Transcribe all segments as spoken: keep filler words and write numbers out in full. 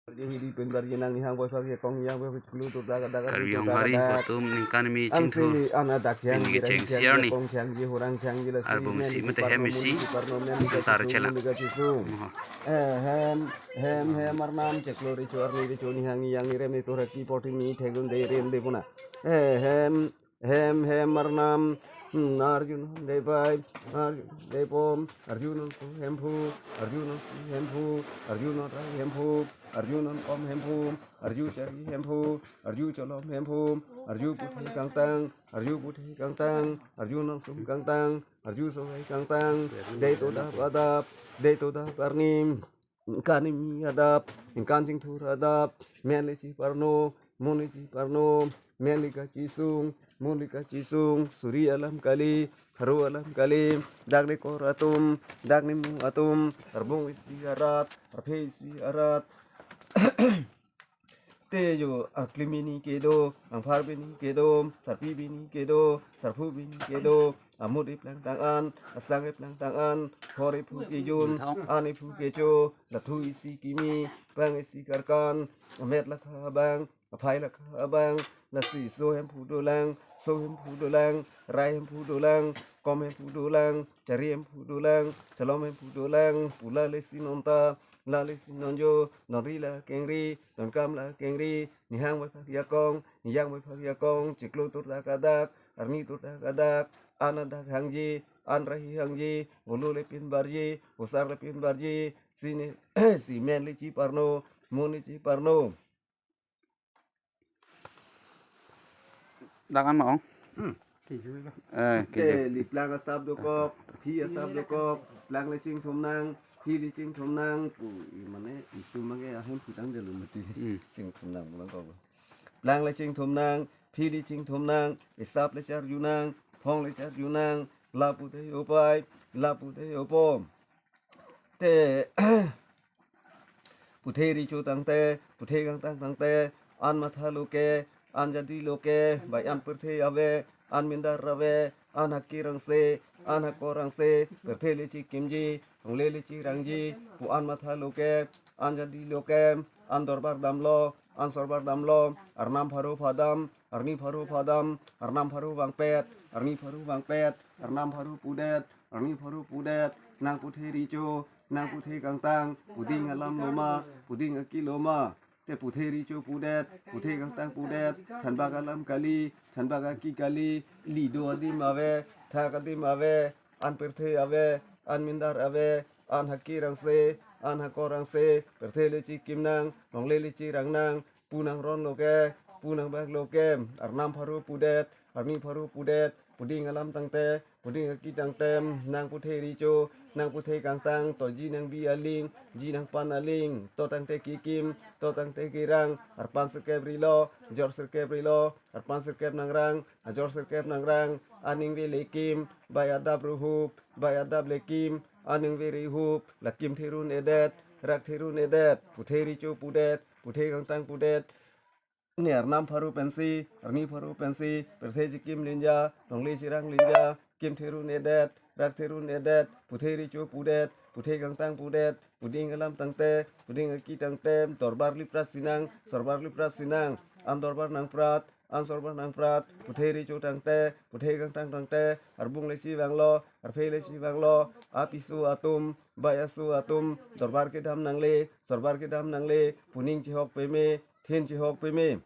Hidi pen barji nang nihang boy phak yakong yang boy phak chiklo tur dak dak Karbi Anglong hari dak. Patum ningkan mi chingthur. Ansi an adak yang pini ji kecheng rahi siar ni. Yakong yang ji hurang yang ji lasi. Arbong isi mate hem isi. Sebentar chelak. Oho. Eh, hem, hem, hem arnam chiklo richo arni richo nihang yang irem ni tur haki poti mi thegun de rem de puna. Eh, hem, hem, hem arnam, hmm, Arjun de pai, Arjun de pom, Arjun so hemphu, Arjun so hemphu, Arjun rai hemphu, Arjun om hemphu, Arju chari hemphu, Arju cholom hemphu, Arju puthei kangtang, Arju puthei kangtang, Arju nangsum kangtang, Arju sohai kangtang, dei to dap adap, dei to dap arni, ningkan kimi adap, ningkan chingthur adap, men le chiparno, mun le chiparno, men le kachisung, mun le kachisung, suri alam kali, pharo alam kali, dak le kor atum, dak le mu atum, arbong isi arat, arphe isi arat, te jo aklim bini kedo, angphar bini kedo, sarpi bini kedo, sarphu bini kedo, amut iplang tang an, asang iplang tang an, hor iphu kejun, an iphu kecho, lathu isi kimi, pang isi karkan, amet lakha abang, aphai lakha abang, lasi so hemphu dolang, so hemphu dolang, rai hemphu dolang, kom hemphu dolang, chari hemphu dolang, cholom hemphu dolang, pu la lesi nonta, la lesi nonjo, nonri la kengri, nonkam la kengri, nihang boy phak yakong, niyang boy phak yakong, chiklo tur dak adak, arni tur dak adak, an adak hangji, an rahi hangji, volo le pin barji, vosar le pin barji, sini, si men le chiparno, mun le chiparno. Dak an ma ong? Hmm, kejui lo. Eh, kejui. Te, li plang asap dokok, phi asap dokok, plang le chingthum nang, phi le chingthum nang, pu, i mane, itum mange ahem putang jalo mati. Hmm. Chingthum nang, pulang kok. Plang le chingthum nang, phi le chingthum nang, isap le charju nang, phong le charju nang, lapu te upai, lapu te upom. Te, puthei richo tangte, puthei kangtang tangte, an matha loke, an jadi loke, bai an pirthe ave, an mindar ave, an haki rangse, an hakor rangse, pirthe le chikimji, longle le chirangji, pu an matha loke, an jadi loke, an dorbar damlo, an sorbar damlo, arnam pharo phadam, arni pharo phadam, arnam pharo bangpet, arni pharo bangpet, arnam pharo pudet, arni pharo pudet, nang puthei richo, nang puthei kangtang, puding alam loma, puding aki loma. Te puthei richo pudet, puthei kangtang pudet, thanbak alam kali, thanbak aki kali, lido adim ave, thak adim ave, an pirthe ave, an mindar ave, an haki rangse, an hakor rangse, pirthe le chikim nang, longle le chirang nang, pu nang ron loke, pu nang bak loke, arnam pharo pudet, arni pharo pudet, puding alam tangte, puding aki tangte, nang puthei richo, nang puthei kangtang, to ji nang bi aling, ji nang pan aling, to tangte kikim, to tangte kirang, arpan sirkep rilo, jor sirkep rilo, arpan sirkep nang rang, ajor sirkep nang rang, aning ve lekim, bai adap ruhup, bai adap lekim, aning ve rihup, lakim therun edet, rak therun edet, puthei richo pudet, puthei kangtang pudet, ne arnam pharo pensi, arni pharo pensi, pirthe chikim linja, longle chirang linja, kim therun edet, rak therun edet, puthei richo pudet, puthei kangtang pudet, puding alam tangte, puding aki tangte, dorbar liprat sinang, sorbar liprat sinang, an dorbar nang prat, an sorbar nang prat, puthei richo tangte, puthei kangtang tangte, arbung le chivanglo, arphe le chivanglo, apiso atum, bai aso atum, dorbar kedam nangle, sorbar kedam nangle, puning chihok peme, thin chihok peme.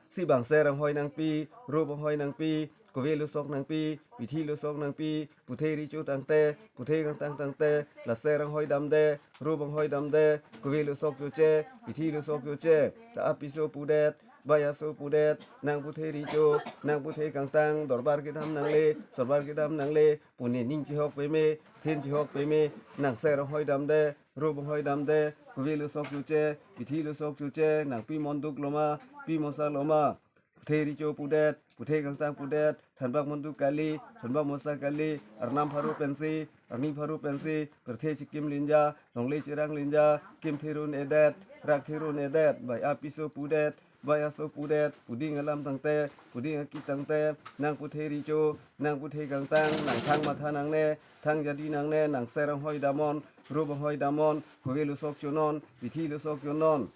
Si bangser anghoi nangpi, rup anghoi nangpi, kove lusok nangpi, pithi lusok nangpi, puthei richo tangte, puthei kangtang tangte, laser anghoi damde, rup anghoi damde, kove lusok choche, pithi lusok choche, ta apiso pudet, bai aso pudet, nang puthei richo, nang puthei kangtang, dorbar kedam nangle, sorbar kedam nangle, pune ning chihok peme, thin chihok peme, nang ser anghoi damde, rup anghoi damde, kove lusok choche, pithi lusok choche, nang pi monduk loma, pi mosa loma. Puthei richo pudet, puthei kangtang pudet, thanbak monduk kali, thanbak mosa kali, arnam pharo pensi, arni pharo pensi, pirthe chikim linja, longle chirang linja, kim therun edet, rak therun edet, bai apiso pudet, bai aso pudet, puding alam tangte, puding aki tangte, nang puthei richo, nang puthei kangtang, nang thang matha nangne, thang jadi nangne, nang ser anghoi damnon, rup anghoi damnon, kove lusok chonon, pithi lusok chonon.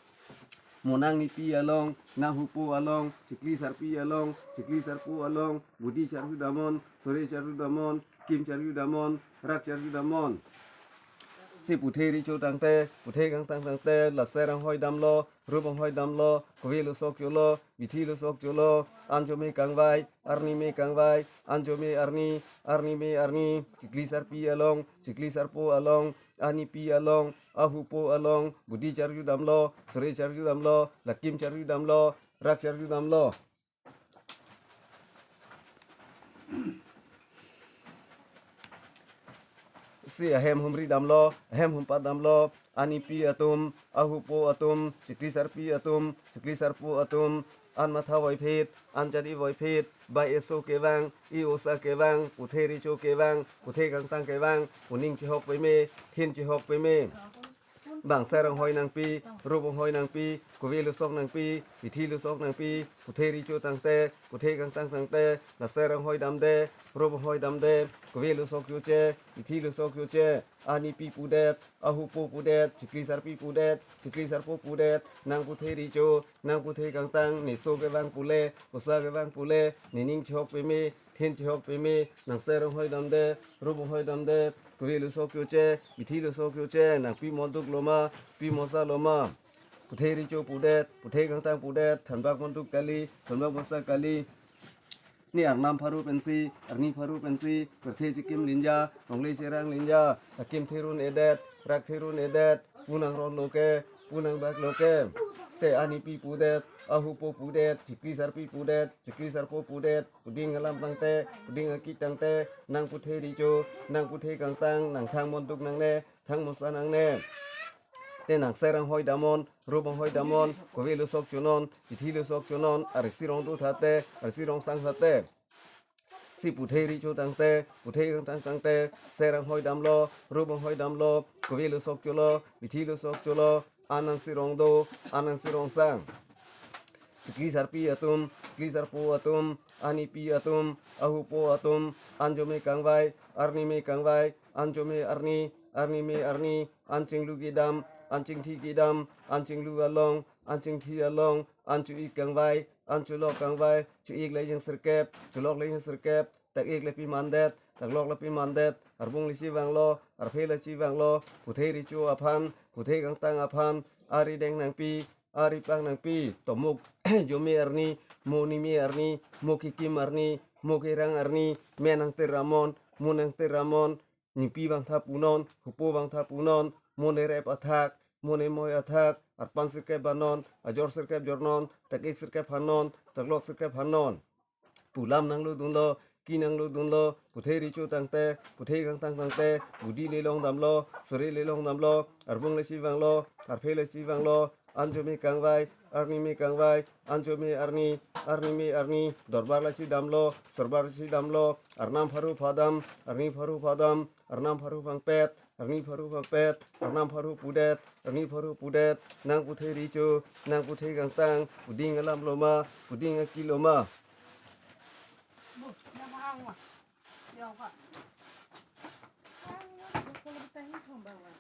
Mo nangnipi along, nanghupo along, chikli sarpi along, chikli sarpo along, budi charju damnon, sore charju damnon, kim charju damnon, rak charju damnon. Si puthe recho tangte, puthe kangtang tangte, laser anghoi damlo, rup anghoi damlo, kove lo sok cholo, bithi lo sok cholo, an chome kangvai, arni me kangvai, an chome arni, arni me arni, chikli sarpi along, chikli sarpo along, anipi along, ahupo along, budi charju damlo, sore charju damlo, lakim charju damlo, rak charju damlo. Si ahem humri damlo, ahem humpat damlo, anipi atum, ahupo atum, chikli sarpi atum, chikli sarpo atum, an matha voiphit, an chari voiphit, bai eso kevang, i osa kevang, puthe recho kevang, puthe kangtang kevang, puning chihok peme, thin chihok peme. Bang ser anghoi nangpi, rup anghoi nangpi, kove lo sok nangpi, bithi lo sok nangpi, puthe recho tangte, puthe kangtang tangte, laser anghoi damde, rup anghoi damde, kove lo sok choche, bithi lo sok choche, anipi pudet, ahupo pudet, chikli sarpi pudet, chikli sarpo pudet, nang puthe recho, nang puthe kangtang, ne so kevang pule, osa kevang pule, ne ning chihok peme, thin chihok peme, nang ser anghoi damde, rup anghoi damde, kove lo sok choche, bithi lo sok choche, nang pi monduk loma, pi mosa loma. Puthe recho pudet, puthe kangtang pudet, thanbak monduk kali, thanbak mosa kali. Ne arnam pharo pensi, arni pharo pensi, pirthe chikim linja, longle cherang linja, akim therun edet, rak therun edet, pu nangron loke, pu nangbak loke. Te anipi pudet, ahupo pudet, chikli sarpi pudet, chikli sarpo pudet, puding alam tangte, puding aki tangte, nang puthe recho, nang puthe kangtang, nang thang monduk nangne, thang mosa nangne. Te nang ser anghoi damnon, rup anghoi damnon, kove lo sok chonon, bithi lo sok chonon, arsi rong do thate, arsi rong sang thate. Si puthe recho tangte, puthe kangtang tangte, ser anghoi damlo, rup anghoi damlo, kove lo sok cholo, bithi lo sok cholo, an ansi rong do, an ansi rong sang. Chikli sarpi atum, chikli sarpo atum, anipi atum, ahupo atum, an chome kangvai, arni me kangvai, an chome arni, arni me arni, an chinglu kedam, an chingthi kedam, an chinglu along, an chingthi along, an chu-ik kangvai, an chulok kangvai, chu-ik le jingsirkep, chulok le jingsirkep, tak-ik le pi mandet, taklok le pi mandet, arbung le chevanglo, arphe le chevanglo, puthe recho aphan, puthe kangtang aphan, ari deng nangpi, ari pang nangpi, tomuk chome arni, mo nime arni, mo kikim arni, mo kerang arni, me nangtir damnon, mo nangtir damnon, nipi vangtha punon, hupo vangtha punon, mo ne rep athak, mo ne moi athak, arpan sirkep vannon, ajor sirkep jornon, tak-ik sirkep hannon, taklok sirkep hannon. Pu lam nanglo dunlo, ki nanglo dunlo, puthe recho tangte, puthe kangtang tangte, budi le long damlo, sore le long damlo, arbung le chevanglo, arphe le chevanglo, an chome kangvai, arni me kangvai, an chome arni, arni me arni, dorbar le chedamlo, sorbar le chedamlo, arnam pharo phadam, arni pharo phadam, arnam pharo phangpet, arni pharo phangpet, arnam pharo pudet, arni pharo pudet, nang puthe recho, nang puthe kangtang, puding alam loma, puding aki loma.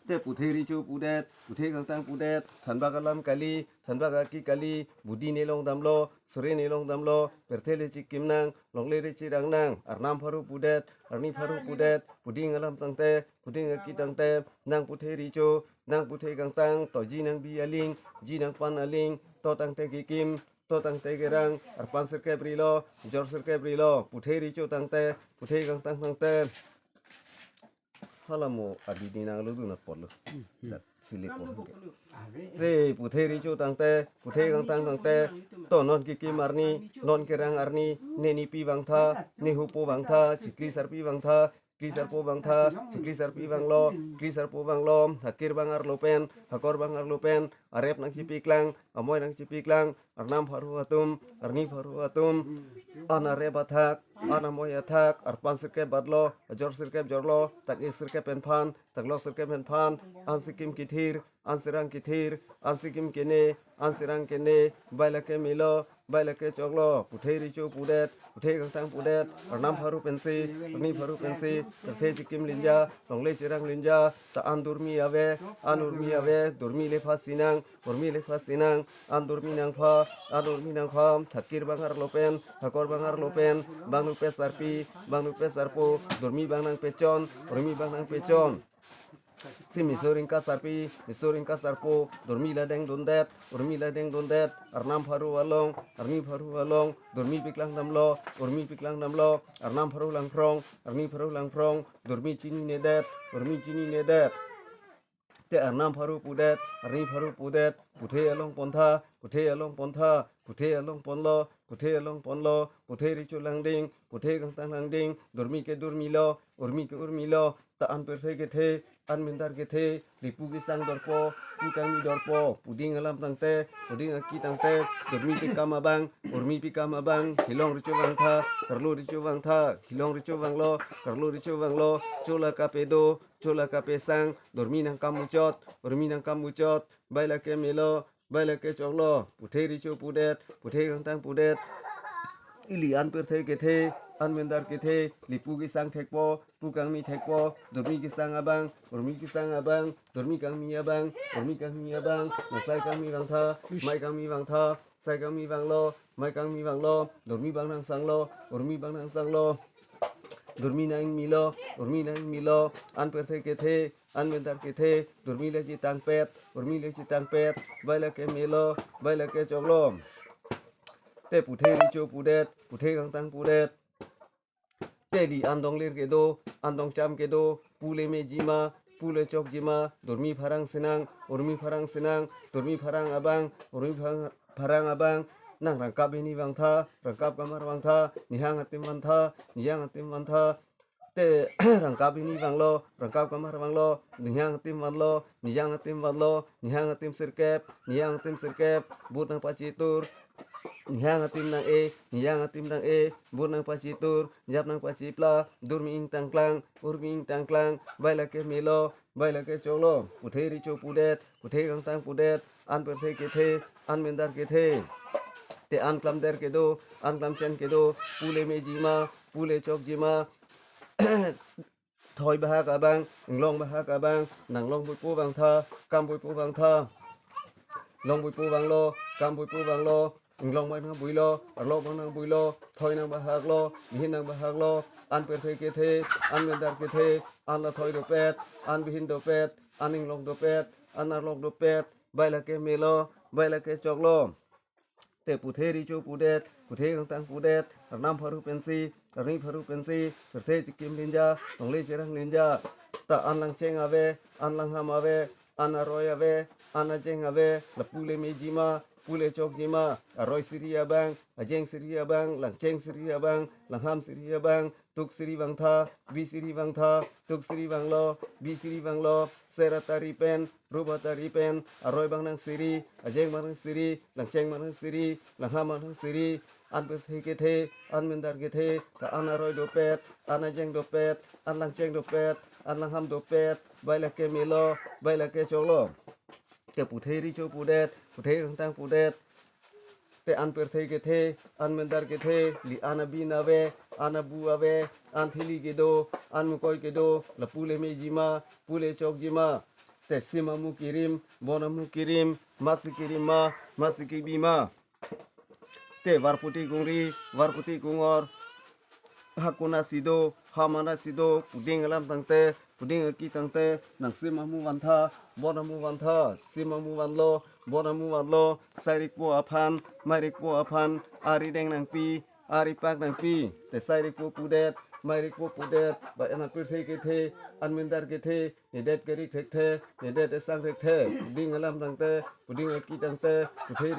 Te puthe recho pudet, puthe kangtang pudet, thanbak alam kali, thanbak aki kali, budi ne long damlo, sore ne long damlo, pirthe le chikim nang, longle le cherang nang, arnam pharo pudet, arni pharo pudet, puding alam tangte, puding aki tangte, nang puthe recho, nang puthe kangtang, to ji nangbi aling, ji nangpan aling, to tangte kikim, to tangte kerang, arpan sirkep rilo, jor sirkep rilo, puthe recho tangte, puthe kangtang tangte. Hala mo adidi nanglo dun apotlo. Dat sili pon. Se puthe recho tangte, puthe kangtang tangte, to non kikim arni, non kerang arni, ne nipi vangtha, ne hupo vangtha, chikli sarpi vangtha, chikli sarpo vangtha, chikli sarpi vanglo, chikli sarpo vanglo, hakir vang arlo pen, hakor vang arlo pen, arep nangchipiklang, amoi nangchipiklang, arnam pharo atum, arni pharo atum, an arep athak, an amoi athak, arpan sirkep batlo, ajor sirkep jorlo, tak-ik sirkep penphan, taklok sirkep penphan, an sikim kithir, an serang kethir, an sikim kene, an serang kene, bai lake melo, bai lake choklo, puthe recho pudet, puthe kangtang pudet, arnam pharo pensi, arni pharo pensi, pirthe chikim linja, longle cherang linja, ta an dormi ave, an urmi ave, dormi le pha sinang, urmi le pha sinang, an dormi nangpha, an urmi nangpha, thakir bang arlo pen, thakor bang arlo pen, bang nupet sarpi, bang nupet sarpo, dormi bang nangpechon, urmi bang nangpechon. Si miso ringka sarpi, miso ringka sarpo, dormi ladeng dundet, urmi ladeng dundet, arnam pharo along, arni pharo along, dormi piklang damlo, urmi piklang damlo, arnam pharo langphrong, arni pharo langphrong, dormi chininedet, urmi chininedet. Te arnam pharo pudet, arni pharo pudet, puthe along pontha, puthe along pontha, puthe along ponlo, puthe along ponlo, puthe recho langding, puthe kangtang langding, dormi ke dormilo, urmi ke urmilo, ta an pirthe kethe, an mendar kethe, lipu kesang dorpo, pu kangmi dorpo, puding alam tangte, puding aki tangte, dormi pikam abang, urmi pikam abang, hilong recho vangtha, karlo recho vangtha, hilong recho vanglo, karlo recho vanglo, chola kape do, chola kape sang, dormi nangkam muchot, urmi nangkam muchot, bai lake melo, bai lake choklo, puthe recho pudet, puthe kangtang pudet. Ili an pirthe kethe, an mendar kethe, lipu kesang thekpo, pu kangmi thekpo, dormi kesang abang, urmi kesang abang, dormi kangmi abang, urmi kangmi abang, nangsai kangmi vangtha, mai kangmi vangtha, sai kangmi vanglo, mai kangmi vanglo, dormi bang nangsanglo, urmi bang nangsanglo, dormi nangmilo, urmi nangmilo, an pirthe kethe, an mendar kethe, dormi le chitangpet, urmi le chitangpet, bai lake melo, bai lake choklo. Te puthe recho pudet, puthe kangtang pudet. Te ili an donglir kedo, an dongcham kedo, pu le mejima, pu le chokjima, dormi pharang sinang, urmi pharang sinang, dormi pharang abang, urmi pharang, pharang abang, nang rangkap hini vangtha, rangkap kamar vangtha, nihang atim vantha, niyang atim vantha. Te rangkap hini vanglo, rangkap kamar vanglo, nihang atim vanlo, niyang atim vanlo, nihang atim sirkep, niyang atim sirkep, but nangpachitur, nihang atim nang-e, niyang atim nang-e, but nangpachitur, yap nangpachipla, dormi ingtangklang, urmi ingtangklang, bai lake melo, bai lake choklo, puthe recho pudet, puthe kangtang pudet, an pirthe kethe, an mendar kethe. Te an klamder kedo, an klamchen kedo, pu le mejima, pu le chokjima, thoi bahak abang, inglong bahak abang, nang longbuipo vangtha, kambuipo vangtha. Longbuipo vanglo, kambuipo vanglo, inglong bang nangbuilo, arlok bang nangbuilo, thoi nangbahaklo, bihin nangbahaklo, an pirthe kethe, an mendar kethe, an lathoi dopet, an bihin dopet, an inglong dopet, an arlok dopet, bai lake melo, bai lake choklo. Te puthe recho pudet, puthe kangtang pudet, arnam pharo pensi, arni pharo pensi, pirthe chikim linja, longle cherang linja. Ta an langcheng ave, an langham ave, an aroi ave, an ajeng ave, lapu le mejima, pu le chokjima, aroi siri abang, ajeng siri abang, langcheng siri abang, langham siri abang, tuk siri vangtha, bi siri vangtha, tuk siri vanglo, bi siri vanglo, ser atari pen, rup atari pen, aroi bang nangsiri, ajeng bang nangsiri, langcheng bang nangsiri, langham bang nangsiri, an pirthe kethe, an mendar kethe, ta an aroi dopet, an ajeng dopet, an langcheng dopet, an langham dopet, bai lake melo, bai lake choklo. Te puthe recho pudet, puthe kangtang pudet. Te an pirthe kethe, an mendar kethe, ili an abin ave, an abu ave, an thili kedo, an mukoi kedo, lapu le mejima, pu le chokjima. Te sim amu kirim, bon amu kirim, masi kirim ma, masi kibi ma. Te varputi kungri, varputi kungor, hakuna si do, hamana si do, puding alam tangte, puding aki tangte, nang sim amu vantha, bon amu vantha, sim amu vanlo, bon amu vanlo, sairikpo aphan, mairikpo aphan, ari deng nangpi, ari pak nangpi, te sairikpo pudet, mairikpo pudet, ba an pirthe kethe, an mendar kethe, nedet kerik thekthe, nedet esang thekthe, puding alam tangte, puding aki tangte, puthe